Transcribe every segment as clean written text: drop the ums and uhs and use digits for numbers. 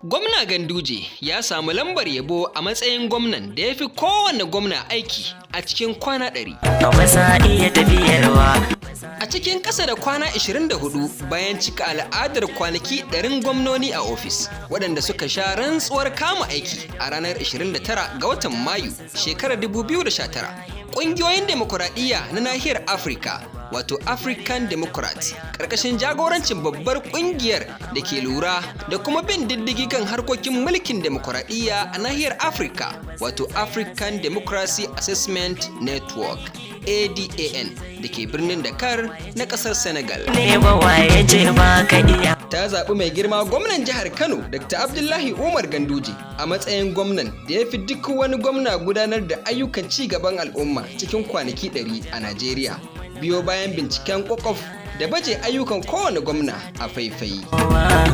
Gwamna Ganduje ya samu lambar yabo a matsayin gwamnan da ya fi kowane gwamna aiki a cikin kwana 100. Ba sa iya tafiyarwa. A cikin ƙasa da kwana 24 bayan cika al'adar kwanaki 100 gwamnoni a ofis, waɗanda suka sha rantsuwar kama aiki a ranar 29 ga watan Mayu shekarar 2019. Ƙungiyoyin demokuraɗiyya na nahiyar Afirka, wato African Democrats, ƙarƙashin jagorancin babbar ƙungiyar da ke lura da kuma bin diddigi kan harkokin mulkin demokuraɗiyya a nahiyar Afirka, wato African Democracy Assessment Network, ADAN, da ke birnin Dakar na ƙasar Senegal. Ne ba waye ce ba ka iya. Ta zaɓi mai girma gwamnan jihar Kano, Dr. Abdullahi Umar Ganduje, a matsayin gwamnan da ya fi duk wani gwamna gudanar da ayyukan ci gaban al'umma cikin kwanaki 100 a Najeriya, biyo bayan binciken kwakwaf da baje ayyukan kowane gwamna a faifai.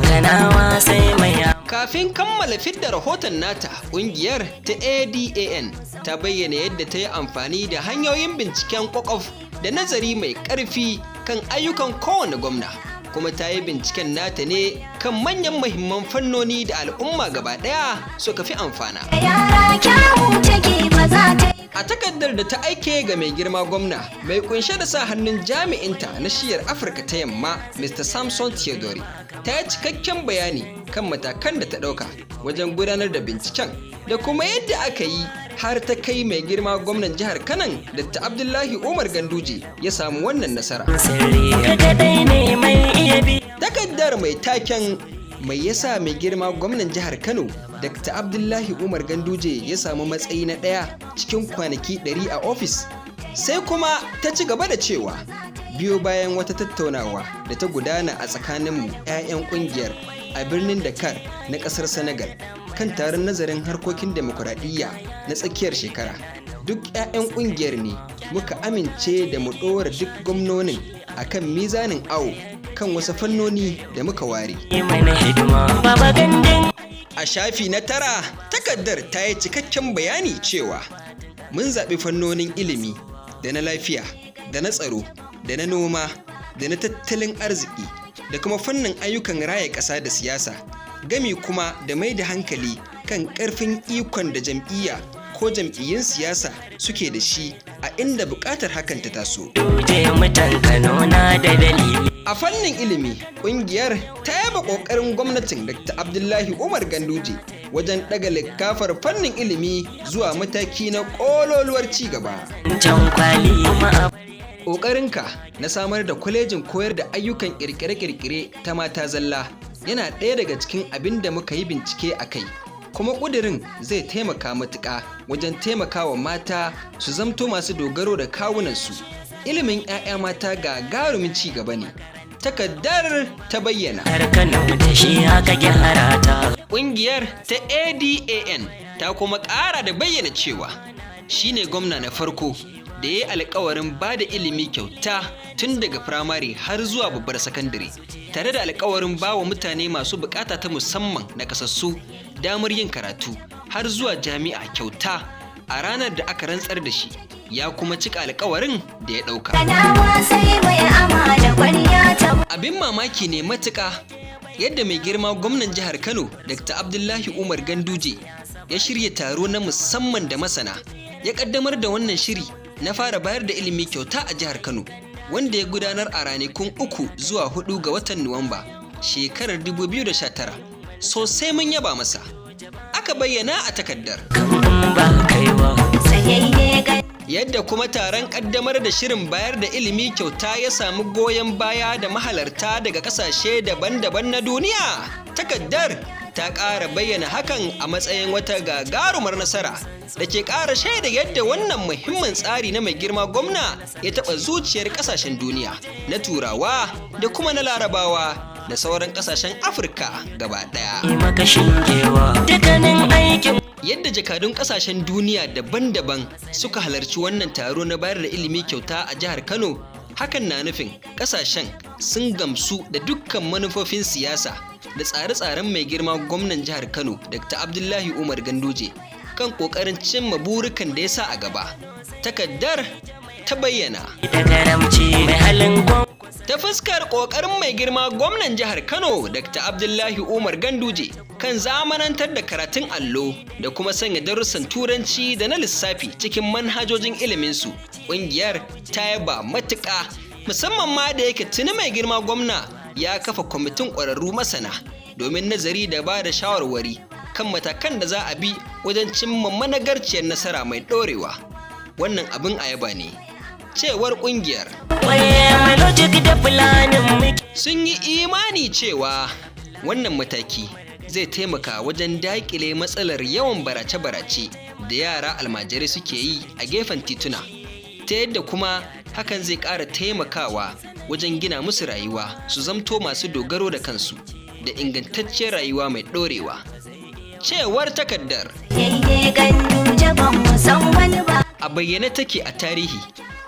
Kanawa sai mai Kafin kammala fidda rahoton nata, ƙungiyar ta ADAN ta bayyana yadda ta yi amfani da hanyoyin binciken kwakwaf da nazari mai ƙarfi kan ayyukan kowane gwamna. Kuma ta yi binciken nata ne kan manyan muhimman fannoni da al'umma gaba ɗaya suka fi amfana. Yara kyawu take ba za ta yi. A takardar da ta aike ga mai girma gwamna mai kunshe da sa hannun jami'inta na shiyar Afirka ta Yamma, Mr. Samson Theodore, ta yi cikakken bayani kan matakan da ta ɗauka wajen gudanar da binciken da kuma yadda aka yi har ta kai mai girma gwamnan jihar Kanan, Dr. Abdullahi Umar Ganduje, ya samu wannan nasara. Sirri ka kadai ne mai iya bi. Takardar mai taken "Mai yasa mai girma gwamnan jihar Kano, Dr. Abdullahi Umar Ganduje, ya samu matsayi na ɗaya cikin kwanaki 100 a ofis?" Sai kuma ta ci gaba da cewa, biyo bayan wata tattaunawa da ta gudana a tsakaninmu 'ya'yan ƙungiyar a birnin Dakar na ƙasar Senegal kan taron nazarin harkokin demokuraɗiyya na tsakiyar shekara, duk 'ya'yan ƙungiyar ne muka amince da mu ɗora duk gwamnonin akan mizanin awo kan wasu fannoni da muka ware. Mana hidima baba gandun. A shafi na 9, takardar ta yi cikakken bayani cewa mun zaɓi fannonin ilimi da na lafiya da na tsaro da na noma da na tattalin arziki da kuma fannin ayyukan raya ƙasa da siyasa, gami kuma da mai da hankali kan ƙarfin ikon da jam'iyya ko jam'iyyun siyasa suke da shi a inda buƙatar hakan ta taso. Duje mutan Kano na da dalili. A fannin ilimi, ƙungiyar ta yaba ƙoƙarin gwamnatin Dr. Abdullahi Umar Ganduje wajen ɗaga likkafar fannin ilimi zuwa mataki na ƙololuwar ci gaba. Can kwali kuma. Ƙoƙarinka na samar da kwalejin koyar da ayyukan ƙirƙire-ƙirƙire ta mata zalla yana ɗaya daga cikin abin da muka yi bincike a kai. Kuma ƙudirin zai taimaka matuƙa wajen taimakawa mata su zamto masu dogaro da kawunansu. Ilimin 'ya'ya mata gagarumin ci gaba ne. Takaddar ta bayyana. Har Kano da shi aka gyara ta. Ƙungiyar ta ADAN ta kuma ƙara da bayyana cewa shi ne gwamna na farko da ya yi alkawarin ba da ilimi kyauta tun daga firamare har zuwa babbar sakandare, tare da alkawarin ba wa mutane masu bukata ta musamman na kasassu damar yin karatu har zuwa jami'a kyauta a ranar da aka rantsar da shi, ya kuma cika alkawarin da ya ɗauka. Kanawa sai mai amana kwarya ta. Abin mamaki ne matuƙa yadda mai girma gwamnan jihar Kano, Dr. Abdullahi Umar Ganduje, ya shirya taro na musamman da masana, ya ƙaddamar da wannan shiri na fara bayar da ilimi kyauta a jihar Kano, wanda ya gudanar a ranakun 3 zuwa 4 ga watan Nuwamba shekarar 2019. Sosai mun yaba masa, aka bayyana a takardar. Kan in ba kaiwa. Tsayayye ga. Yadda kuma taron kaddamar da shirin bayar da ilimi kyauta ya samu goyon baya da mahalarta daga kasashe daban-daban na duniya, takaddar ta ƙara bayyana hakan a matsayin wata gagarumar nasara da ke ƙara shaida yadda wannan muhimmin tsari na mai girma gwamna ya taɓa zuciyar ƙasashen duniya na Turawa da kuma na Larabawa da sauran ƙasashen Afirka gaba ɗaya. Yi maka shingewa dukkanin aikin. Yadda jakadun kasashen duniya daban-daban suka halarci wannan taro na bayar da ilimi kyauta a jihar Kano, hakan na nufin kasashen sun gamsu da dukkan manufofin siyasa da tsare-tsaren mai girma gwamnan jihar Kano, Dr. Abdullahi Umar Ganduje, kan kokarin cimma burukan da ya sa a gaba, takaddar ta bayyana. Da karamci mai halin kwan. Ta fuskar ƙoƙarin mai girma gwamnan jihar Kano Dr. Abdullahi Umar Ganduje kan zamanantar da karatun allo da kuma sanya darussan Turanci da na lissafi cikin manhajojin iliminsu, ƙungiyar ta yaba matuƙa, musamman ma da yake tuni mai girma gwamna ya kafa kwamitin ƙwararru masana domin nazari da ba da shawarwari kan matakan da za a bi wajen cimma managarciyar nasara mai ɗorewa. Wannan abin ayaba ne, cewar ƙungiyar. Kwaye mai logic da fulanin muke. Sun yi imani cewa wannan mataki zai taimaka wajen daƙile matsalar yawan barace-barace da yara almajirai suke yi a gefen tituna, ta yadda kuma hakan zai ƙara taimakawa wajen gina musu rayuwa su zamto masu dogaro da kansu da ingantacciyar rayuwa mai ɗorewa, cewar takardar. Yayye Ganduje ban mu san wani ba. A bayyane take a tarihi,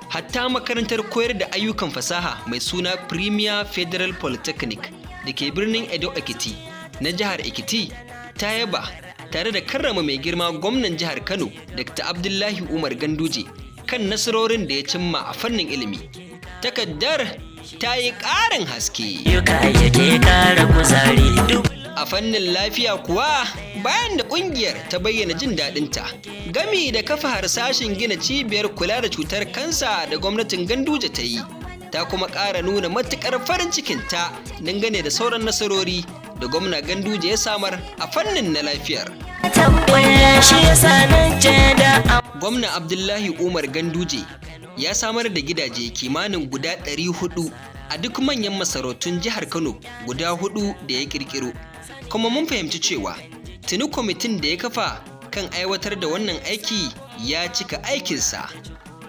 hatta makarantar koyar da ayyukan fasaha mai suna Premier Federal Polytechnic da ke birnin Edo Ekiti na jihar Ekiti ta yaba tare da karrama mai girma gwamnan jihar Kano Dr. Abdullahi Umar Ganduje kan nasarorin da ya cimma a fannin ilimi. Takaddar ta yi ƙarin haske. Yuka yake kara kuzari duk. A fannin lafiya kuwa, bayan da kungiyar ta bayyana jin daɗinta gami da kafa harsashin gina cibiyar kula da cutar kansa da gwamnatin Ganduje ta yi, ta kuma ƙara nuna matuƙar farin cikinta dangane da sauran nasarori da gwamna Ganduje ya samar a fannin na lafiyar. Kwaye shi yasa na ce da Gwamna Abdullahi Umar Ganduje ya samar da gidaje kimanin guda 400 a duk manyan masarautun jihar Kano guda hudu da ya kirkiro. Kuma mun fahimci cewa tuni kwamitin da ya kafa kan aiwatar da wannan aiki ya cika aikinsa,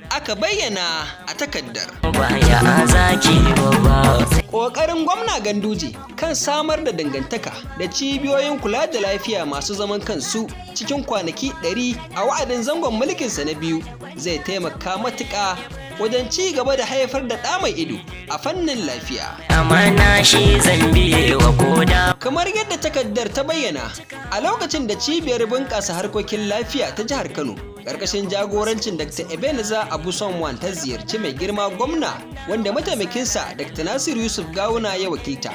aka bayyana a takaddar. Baya zaki babba. Ƙoƙarin gwamna Ganduje kan samar da dangantaka da cibiyoyin kula da lafiya masu zaman kansu cikin kwanaki 100 a wa'adin zangon mulkinsa na biyu zai taimaka matuƙa wajen ci gaba da haifar da ɗa mai ido a fannin lafiya. Amana shi zan biye wa koda. Kamar yadda takaddar ta bayyana, a lokacin da cibiyar bunƙasa harkokin lafiya ta jihar Kano, ƙarƙashin jagorancin Dr. Ebenezer Abu Somwan, ta ziyarci mai girma gwamna wanda mataimakinsa Dr. Nasiru Yusuf Gawuna ya wakilta,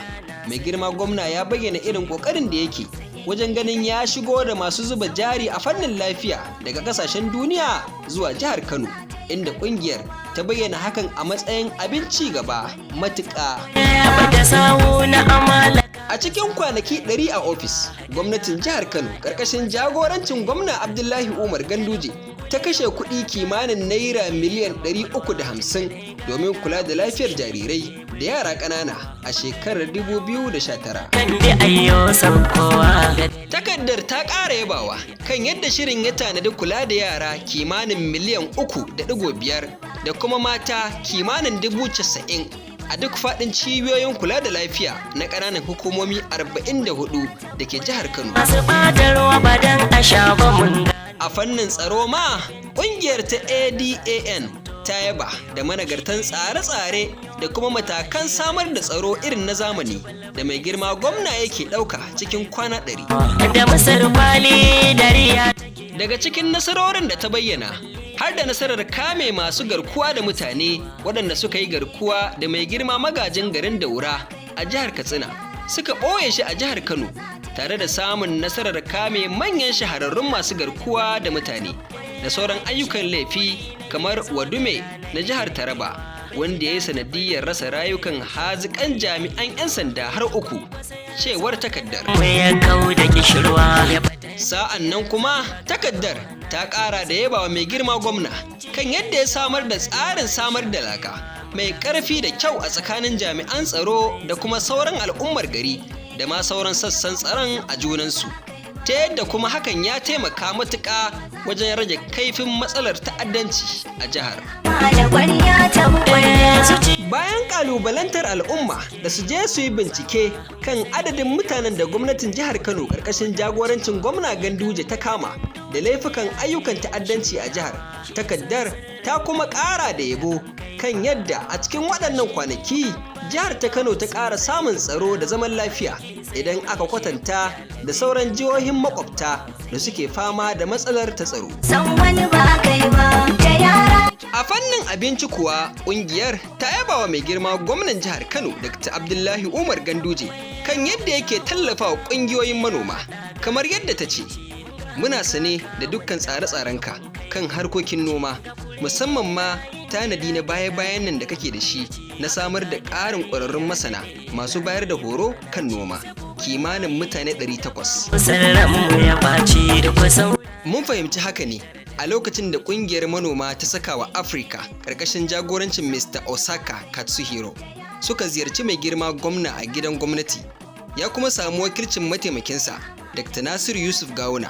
mai girma gwamna ya bayyana irin ƙoƙarin da yake wajen ganin ya shigo da masu zuba jari a fannin lafiya daga ƙasashen duniya zuwa jihar Kano, inda ƙungiyar ta bayyana hakan a matsayin abin ci gaba matuƙa. Bata sawu na amala. A cikin kwanaki 100 a ofis, gwamnatin jihar Kano ƙarƙashin jagorancin gwamna Abdullahi Umar Ganduje ta kashe kuɗi kimanin naira miliyan 350 domin kula da lafiyar jarirai da yara ƙanana a shekarar 2019. Kan bi ayyo saukowa. Takardar ta ƙara yabawa kan yadda shirin ya tanadi kula da yara kimanin miliyan 3.5 da kuma mata kimanin 90,000 a duk faɗin cibiyoyin kula da lafiya na ƙananan hukumomi 44 da ke jihar Kano. Masu ɓata ruwa ba dan a sha ba mun ga. A fannin tsaro ma, ƙungiyar ta ADAN ta yaba da managartan tsare-tsare da kuma matakan samar da tsaro irin na zamani da mai girma gwamna yake ɗauka cikin kwana 100. Da Masar kwali dariya. Daga cikin nasarorin da ta bayyana, har da nasarar kame masu garkuwa da mutane waɗanda suka yi garkuwa da mai girma magajin garin Daura a jihar Katsina, suka ɓoye shi a jihar Kano, tare da samun nasarar kame manyan shahararrun masu garkuwa da mutane da sauran ayyukan laifi kamar Wadume na jihar Taraba, wanda ya yi sanadiyar rasa rayukan hazikan jami'an 'yan sanda har uku, cewar takaddar. Mai ya kau da kishirwa. Sa'an nan kuma takaddar ta ƙara da yabawa mai girma gwamna kan yadda ya samar da tsarin samar da laka mai ƙarfi da kyau a tsakanin jami'an tsaro da kuma sauran al'ummar gari da ma sauran sassan tsaron a junansu, ta yadda kuma hakan ya taimaka matuƙa wajen rage kaifin matsalar ta'addanci a jihar. Da kwarya ta kwarya. Bayan kalubalantar al'umma da su je su yi bincike kan adadin mutanen da gwamnatin jihar Kano karkashin jagorancin gwamna Ganduje ta kama da laifukan ayyukan ta'addanci a jihar, takaddar ta kuma ƙara da yabo kan yadda a cikin waɗannan kwanaki jihar ta Kano ta ƙara samun tsaro da zaman lafiya idan aka kwatanta da sauran jihohin makwabta da suke fama da matsalar ta tsaro. San wani ba kai ba da yara. A fannin abinci kuwa, ƙungiyar ta yaba wa mai girma gwamnan jihar Kano Dr. Abdullahi Umar Ganduje kan yadda yake tallafa wa ƙungiyoyin manoma. Kamar yadda ta ce, muna sane da dukkan tsare-tsarenka kan harkokin noma, musamman ma tanadi na baya-bayan nan da kake da shi na samar da ƙarin ƙwararrun masana masu bayar da horo kan noma, kimanin mutane 800. Ranmu ya ɓaci da kusan Mun fahimci haka ne a lokacin da kungiyar manoma ta saka wa Afirka ƙarƙashin jagorancin Mr. Osaka Katsuhiro suka ziyarci mai girma gwamna a gidan gwamnati, ya kuma samu wakilcin mataimakinsa Dr. Nasiru Yusuf Gawuna.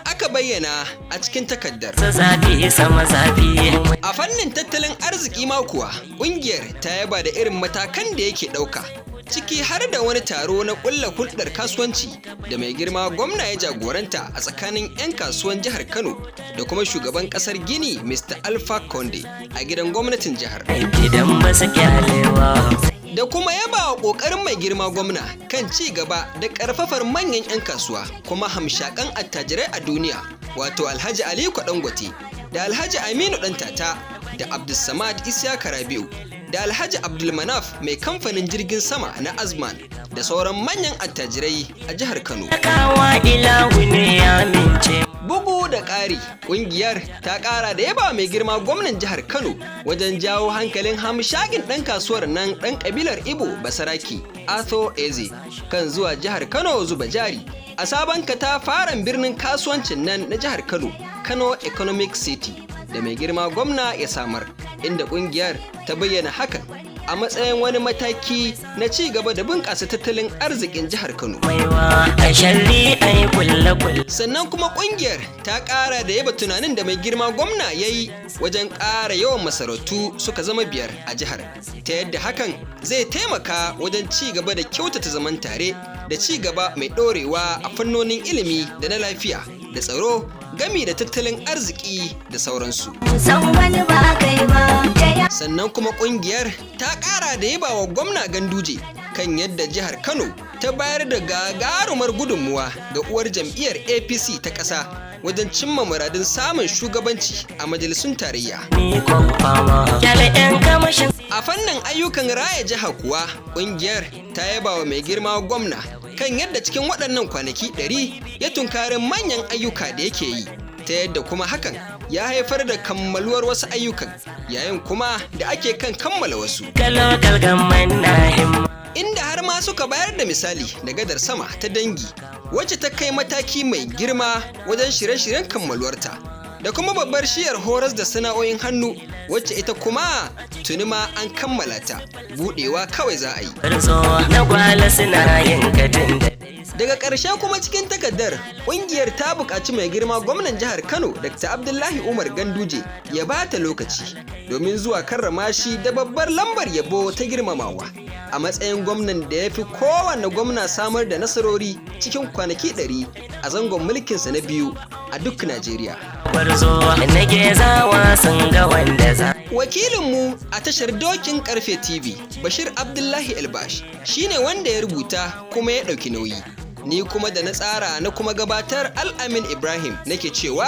Aka bayyana a cikin takardar. Zafi sama zafi. A fannin tattalin arziki ma kuwa, ƙungiyar ta yaba da irin matakan da yake ɗauka, ciki har da wani taro na ƙulla hulɗar kasuwanci da mai girma gwamna ya jagoranta a tsakanin 'yan kasuwan jihar Kano da kuma shugaban ƙasar Gini Mr. Alpha Conde a gidan gwamnatin jihar. Gidan ba su kyalewa. Da kuma yaba wa ƙoƙarin mai girma gwamna kan ci gaba da ƙarfafar manyan 'yan kasuwa kuma hamshakan attajirai a duniya, wato Alhaji Aliko Dangote da Alhaji Aminu Ɗantata da Abdulsamad Isiyaka Rabi'u da Alhaji Abdulmanaf mai kamfanin jirgin sama na Azman da sauran manyan attajirai a jihar Kano. Kawa ilahu ne ya amince. Bugu da ƙari, ƙungiyar ta ƙara da yaba mai girma gwamnan jihar Kano wajen jawo hankalin hamshakin ɗan kasuwar nan ɗan ƙabilar Ibo Basaraki, Arthur Eze, kan zuwa jihar Kano zuba jari a sabon katafaren birnin kasuwancin nan na jihar Kano, Kano Economic City, da mai girma gwamna ya samar, inda ƙungiyar ta bayyana hakan a matsayin wani mataki na ci gaba da bunƙasa tattalin arzikin jihar Kano. Maiwa a sharri ai kulle kulle. Sannan kuma kungiyar ta ƙara da yaba tunanin da mai girma gwamna ya yi wajen ƙara yawan masarautu suka zama biyar a jihar, ta yadda hakan zai taimaka wajen ci gaba da kyautata zaman tare da ci gaba mai ɗorewa a fannonin ilimi da na lafiya da tsaro gami da tattalin arziki da sauransu. San wani ba kai ba ta ya Sannan kuma kungiyar ta ƙara da yaba wa gwamna Ganduje kan yadda jihar Kano ta bayar da gagarumar gudunmuwa ga uwar jam'iyyar APC ta ƙasa wajen cimma muradin samun shugabanci a majalisun tarayya. Ni kwan fama. Kyale yan kamashin. A fannin ayyukan raya jiha kuwa, kungiyar ta yaba wa mai girma gwamna kan yadda cikin waɗannan kwanaki 100 ya tunkari manyan ayyuka da yake yi, ta yadda kuma hakan ya haifar da kammaluwar wasu ayyukan, yayin kuma da ake kan kammala wasu. Kalo kalgaman na himma. Inda har ma suka bayar da misali da gadar sama ta Dangi, wacce ta kai mataki mai girma wajen shirye-shiryen kammaluwarta, da kuma babbar shiyar horas da sana'o'in hannu, wacce ita kuma tuni ma an kammala ta, budewa kawai za a yi. Barzo na gwala suna yin kadin da. Daga ƙarshe kuma cikin takardar, ƙungiyar ta buƙaci mai girma gwamnan jihar Kano Dr. Abdullahi Umar Ganduje ya ba ta lokaci domin zuwa karrama shi da babbar lambar yabo ta girmamawa a matsayin gwamnan da ya fi kowanne gwamna samar da nasarori cikin kwanaki 100 a zangon mulkinsa na biyu a duk Najeriya. Gwarzo na gezawa sun ga wanda za. Wakilinmu a tashar Dokin Karfe TV, Bashir Abdullahi Elbash, shine wanda ya rubuta kuma ya ɗauki nauyi. Ni kuma da na tsara na kuma gabatar, Al'amin Ibrahim, nake cewa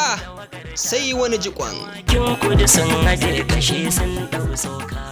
sai wani jikon. Kin kudu sun aje kashe sun dau soka.